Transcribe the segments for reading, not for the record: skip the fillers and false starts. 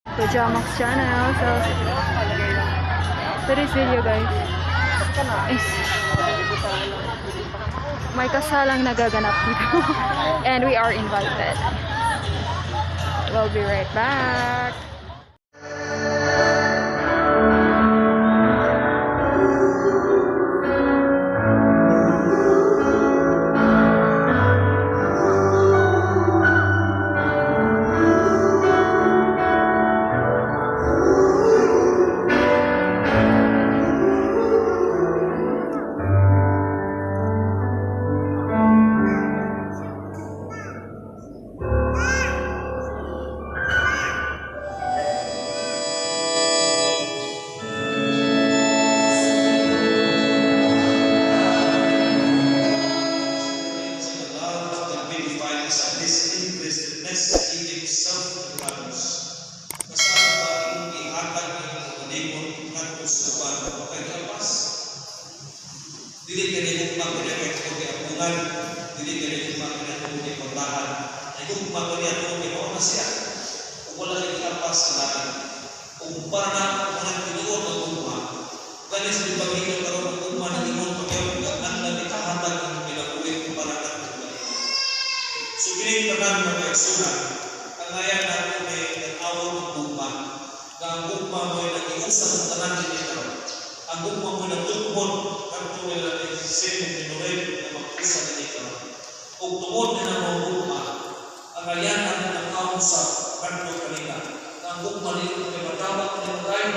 To Jamax channel. So, today's video, guys, is may kasalang nagaganap dito. And we are invited. We'll be right back. Love can be defined as a disinterestedness in himself and others. Kasama ba imong ihatag ang imong kaugalingon ngadto sa uban wa kay giapas? Dili ka ni gugma kanya kay tungod kay ampungan, dili ka ni gugma kanya tungod kay kwartahan. Ay gugma ko niya tungod kay mao na siya. Ug wala kay giapas sa lain. Ug para na ako kanang tinuod ang gugma. Gani sa paghinyo karon ang gugma ng imong pagyaw ang nagikahatag ang kinabuhi para ngadto kanimo. So kining tanan, mga kaigsunan, ang ngayan nato ni tan-awon ang gugma. Nga ang gugma mo ay nag-iusa sa tanan dinhi karon. Ang gugma mo ay nagtukmon kadto nila ni Sem ni Noel nga magpusa dinhi karon. Ug tungod nila mo gugma, ang ngayan nato tan-awon sa kadto kanila. Nga ang gugma nila kay madawat nila tayo.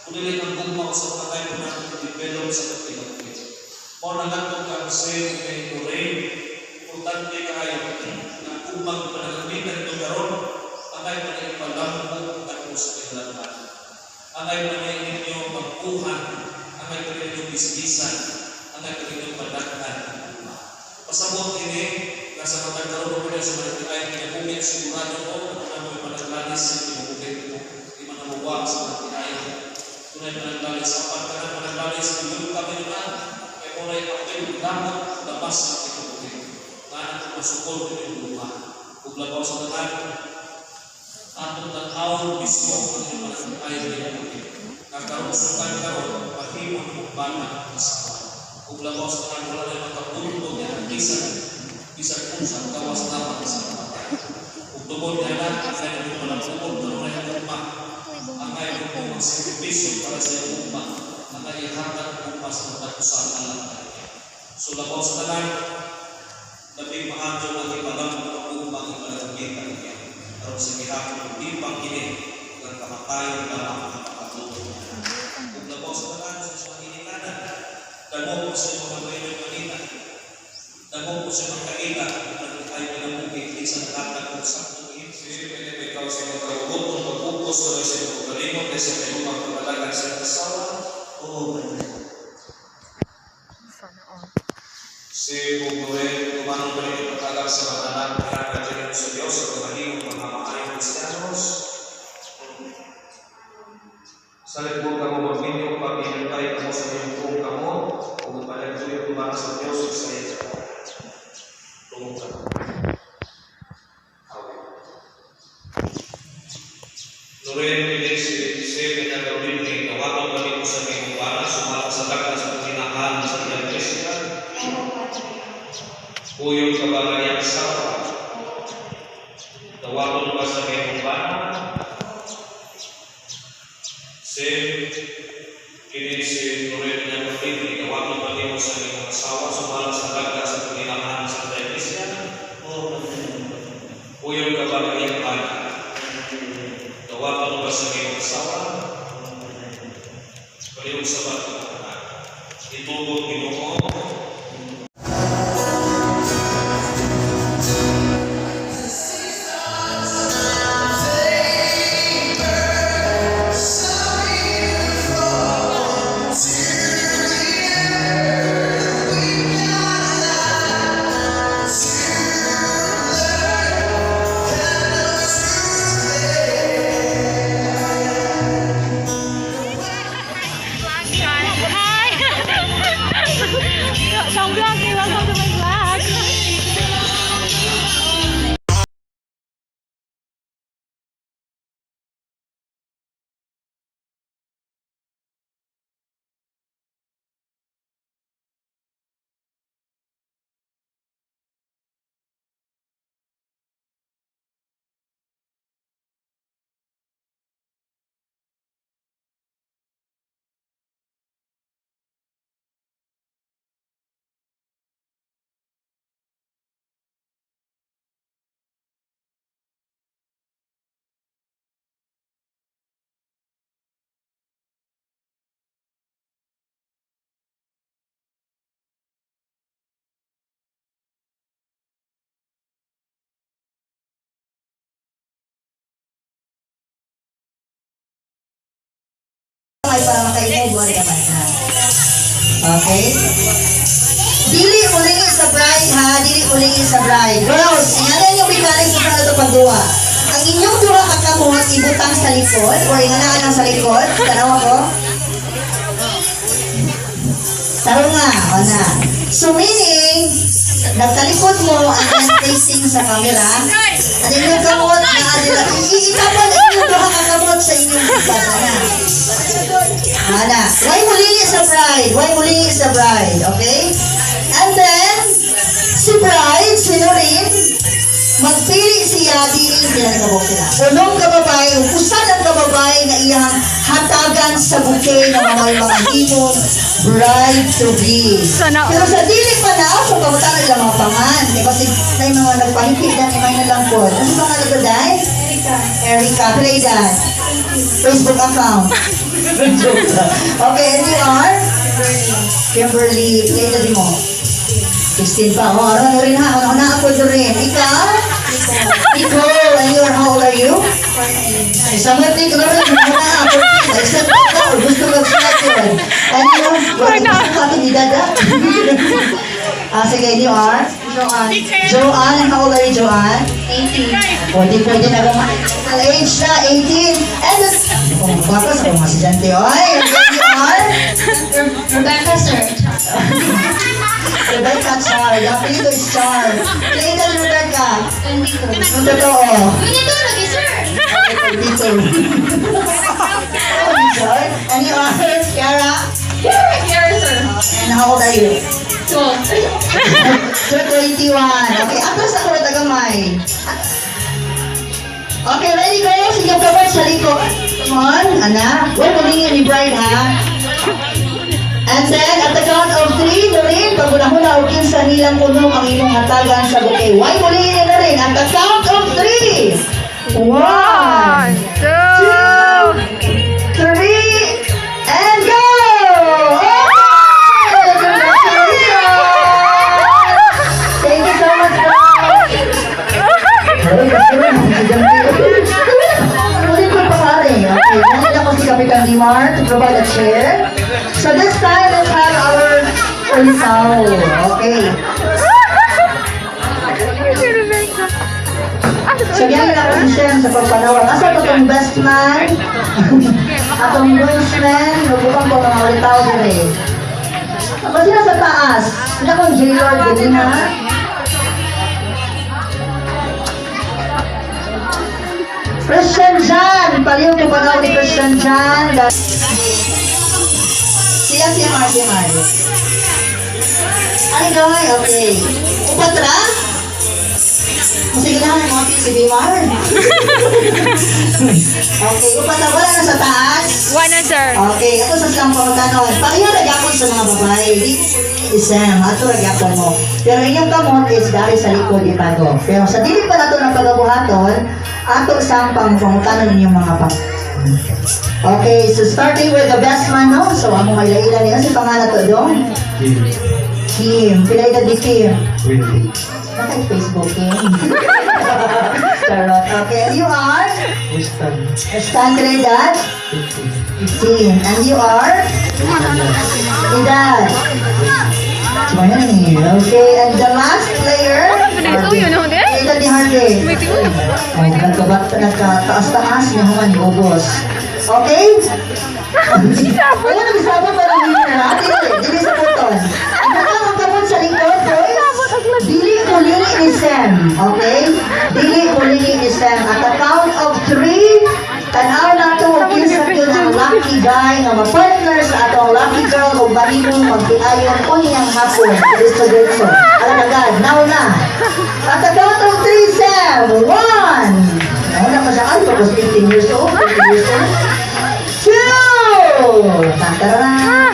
Kung dili ang gugma sa mga tayo nato develop sa kinabuhi. Mao na ngadto kang Sem ni Noel, importante kaayo nga kung magpanagamitan ito karon, angay pa na ipalambo ngadto sa kahilangan. Angay pa na ninyo magkuhan, angay pa na ninyo bisbisan, angay pa ninyo padaghan ang gugma. Pasabot ini nga sa matag karon mo sa mga ay kinabuhi, sigurado ko na mo panaglalis sa kinabuhi di man namuwa sa mga ay tunay panaglalis apan kanang panaglalis i-welcome nyo na kay mo na apil gamot labas sa kinabuhi nga ang masukol ng gugma. Ug labaw sa tanan, atong tan-awon mismo ang inyong panaglalis kinabuhi. Nga karon sukan karon mahimo nimong bana ang asawa. Ug labaw sa tanan, wala na makabulto niya bisan bisan unsa gawas lamang sa kamatay. Ug tungod niya na angay nimo panagtuon karon ay gugma. Angay nimo magsakripisyo para sa iyong gugma. Angay ihatag ang gugma sa matag usa alang kaniya. So labaw sa tanan, labing maayo nga ipalambo ang gugma ang ipanagamitan niya. Aron sa gihapon lipang kini ug ang kamatayon lamang ang makatulong niya. Ug labaw sa tanan sa mga ginikanan, dangog mo sa mga mainoy manita, dangog mo sa mga kaila ug ay kinabuhi bisan hatag og saktong Si ikaw sa imong kaubuton, magpupos ka sa imong kaugalingon, kaysa kayo magpapalagan sa imong asawa. Oo, Padre. Sana all. Si Bugnoel, tumanong pa rin ipatalag sa mga anak na nagkaroon sa Diyos sa pagmahimong mga maayong Kristiyanos. Sa libog ka mo magminyo, pag inantay ka mo sa iyong buong kamot, ug panagtuyo para sa Diyos ug sa iyo. Tungod ka. Awit. Loren, kini si si kanya ni tawagon ba nimo sa imong bana sumala sa daghan sa paginahan sa iyang iglesia? Puyon ka ba nga iyang asawa? Tawagon ba sa imong bana? Sem, kini si Loren kanya ni tawagon ba nimo sa imong asawa sumala sa daghan sa paginahan sa iyang iglesia? Oo, Padre. Puyon ka ba nga iyang bana? Tawagon ba sa imong asawa? Palihog sa bato ka. Itugot Ginoo. Hi! Ay para makaimove on ka man. Okay? Dili mulingi sa bride ha, dili mulingi sa bride. Girls, ingana yung mechanics sa ito pagduwa. Ang inyong duha ka kamot ibutang sa likod or inganaan lang sa likod. Tanaw ako. Taro nga, o na. So meaning, nagtalikod mo and then facing sa camera. At inyong kamot na adila. Itapan ang inyong duha ka kamot sa inyong bukas. Ana. Ana. Why mulingi sa bride? Why mulingi sa bride? Okay? And then, si bride, si Noreen, magpili siya dili sila nagabok sila. Unong kababay, usan ang kababay nga iyang hatagan sa bouquet nga mga mga himong bride to be. Sana. Pero sa dili pa na, so kamutan nila mga pangan. Di ba si na yung mga nagpahipit na ni na lang po. Ano pangalan ko, Day? Erika. Erica, play that. Facebook account. Okay, and you are? Kimberly. Play na din mo. 16 pa. Oh, ano rin ha? Ano na ako rin. Ikaw? Nicole. And you are, how old are you? 14. Isang matik na rin. Ano na ako? Except ikaw. Gusto ka siya yun. And you? Wala gusto ka ating edad ah. Ah, sige, and you are? Joanne. Joanne. And how old are you, Joanne? 18. Pwede, pwede na ba? Ang age na, 18. And then, oh, baka sa mga estudyante, oy. And then you are? Rebecca, sir. Rebecca Char. The apelyido is Char. Play na Rebecca. 22. Ang totoo. 22 lagi, sir. 22. Oh, Char. And you are Kiara. Kiara, sir. And how old are you? 12. So, 21. Okay, atras ako na tagamay. Okay, ready go? Sige, kamot sa likod. Come on, ana. Huwag mulingi ni bride, ha? And then, at the count of three, Noreen, pagunahuna o kinsa nilang unom ang imong hatagan sa bouquet. Why mulingi ni Noreen? At the count of three. One, One, two, three, and go! Okay! Congratulations! Thank you so much, guys! Ulit ko pa pare. Okay, nandun ako si Kapitan Dimar to provide a chair. So this time, let's have our ulitaw. Okay. Rebecca. So yan ang posisyon sa pagpanawag. Asa to itong best man? Atong groomsman? Magbukang ko mga ulitaw dire. Ako sila sa taas. Sila kong J-Lord, ganyan ha? Christian Jan! Paliw ko panaw ni Christian Jan. Siya, siya, Mar, siya, Mar. Ay, gaway, okay. Upatra? Sige na, mga si Bimar. Okay, upatra, wala na sa taas. One answer. Okay, ato sa silang pangutanon. Pareho ra gyapon sa mga babae. Di isem, ato ra gyapon mo. Pero inyong kamot is dari sa likod itago. Pero sa dili pa nato ng pagabuhaton, ato sang pangutanon inyong mga pang. Okay, so starting with the best man, no? So, among may laila niya. Si pangalan to, dong? Kim. Pila edad ni Kim? Naka Facebook, Kim. Charot. Okay, and you are? Stan edad? 15. And you are? Edad? 20. Okay, and the last player? Edad ni Harvey. Oh, nagkataas-taas na human ubos. Okay? Wala nang isabot para winner, ha? Dili, dili sa puton. Ang ang kamot sa likod, boys. Dili mulingi ni Sam. Okay? Dili mulingi ni Sam. At the count of three, tanaw na to kung kinsa yun ang lucky guy nga ma-partner sa atong lucky girl o mahimong magpiayon unyang hapon. Diretso, diretso. Alam agad, now na. At the count of three, Sam. One. Nauna pa siya. Ay, tapos 15 years old, 15 years old. Two. Tantara.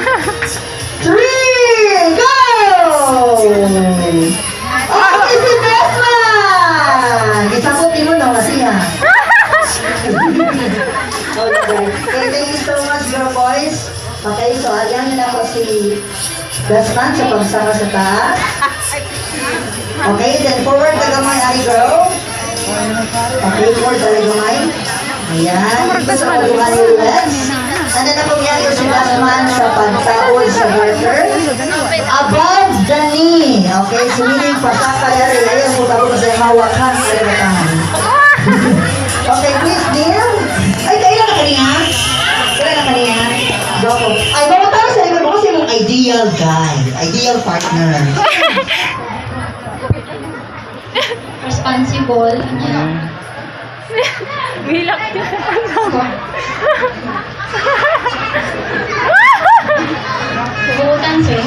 Three. Go! Oh, it's the best man! Isabot ni mo no, kasi ha. Okay, thank you so much, girl boys. Okay, so ayan na ako si best man sa pagsama sa taas. Okay, then forward ka gamay, ari girl. Okay, forward ka gamay. Ayan. Dito sa pagbuhan ni Lex. Tanan na kong yayo si Basman sa pagtaod sa garter. Above the knee. Okay, so meaning pasaka diri. Ayaw mo tawag sa hawak ha. Ayaw mo tahan. Okay, please, kneel. Ay, kailan na kaniya? Kailan na kaniya? Go. Ay, mamunta sa likod mo kasi mong ideal guy, ideal partner. Responsible. Gilak niya. Buutan, sir.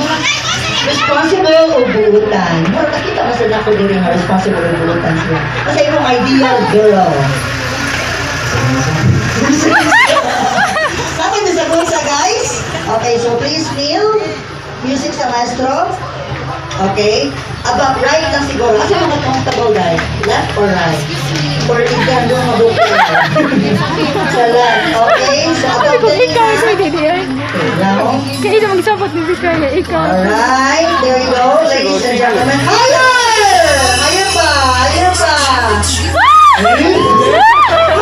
Responsible o buutan? Mura nakita mo sa nako diri nga responsible o buutan siya. Kasi imong ideal girl. Bakit sa kusa, guys? Okay, so please kneel. Music sa maestro. Okay. About right lang siguro. Asa mga comfortable, guys? Left or right? Or ikaw doon mabuti. Sa left. Okay? So about the knee, Ikaw, ha? ikaw, didi ay. Okay, now. Kaya ito magsabot ni Bikay, ikaw. Alright, there you go, ladies and gentlemen. Higher! Higher pa! Higher pa!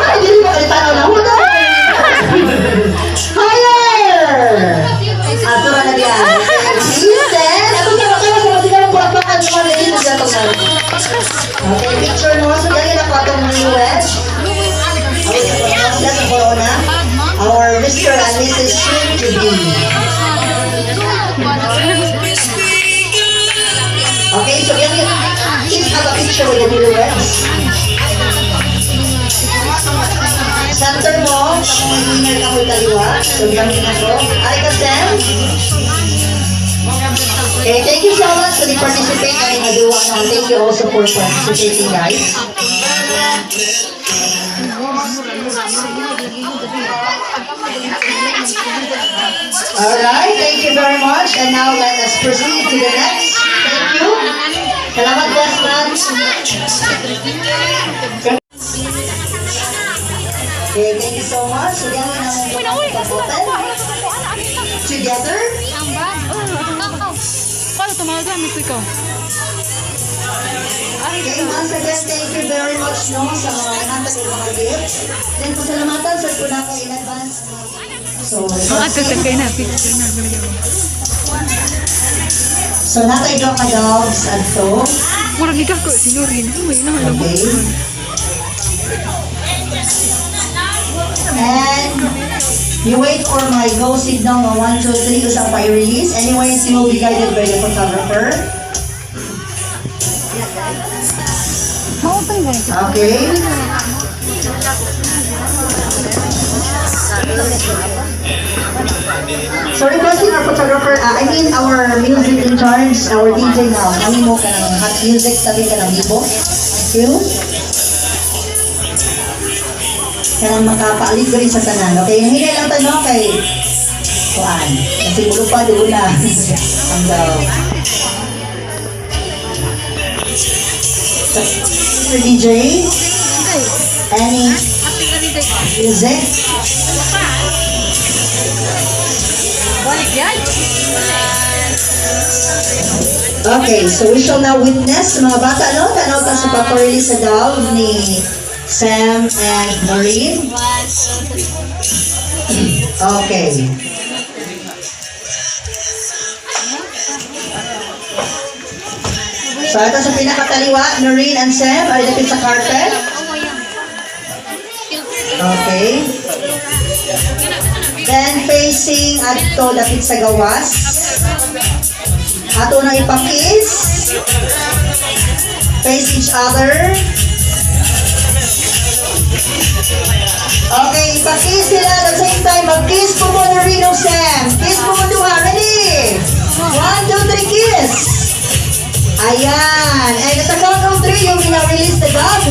Ay, hindi mo kalitan na. Hold on! Higher! Ato na diyan. Listen! Ato na kayo sa masigaw ng palakpakan sa mga ladies and gentlemen. Okay, picture mo. So, dali na po atong newest. Sila sa corona. Our Mr. and Mrs. Soon to be. Okay, so yan yun. Please have a picture with the newlyweds. Center mo, kung may winner ka mo kaliwa. So, gamit na ko. Ay, ka, Sam. Okay, thank you so much for the participate. Ay, naduwa na. Thank you also for participating, guys. Alright, thank you very much. And now let us proceed to the next. Thank you. Salamat, Westman. Okay, thank you so much. So, yan ang open together. Paano tumagal nito ikaw? Okay, once again, thank you very much, no, sa mga nantag og mga gifts. Then, pasalamatan sa po nako in advance. So, Mga tutang na, picture na. So natay duha ka doves adto. Murag ikaw ko, sinurin. Uy, na, Okay. And you wait for my go signal na 1, 2, 3 usa pa i-release. Anyways, you will be guided by the photographer. Okay. So requesting our photographer, I mean our music in charge, our DJ now. Kami mo ka ng hot music, tabi ka ng bibo. Thank you. Kanang makapaaligri sa tanan. Okay, hinay lang tanong kay kuan. Kasi mulo pa dugo na. Ang daw. Mr. DJ, any music? Balik yan. Okay, so we shall now witness mga bata, no? Tanaw ta sa papa-release sa dove ni Sam and Maureen. Okay. So ito sa pinakataliwa, Noreen and Sam are dapit sa carpet. Okay. Then facing adto dapit sa gawas. Ato na ipakis. Face each other. Okay, ipakis sila at the same time. Mag-kiss po mo Noreen o Sam. Kiss po mo duha. Ready? One, two, three, kiss. Ayan. And at the count of three, you will now release the dove.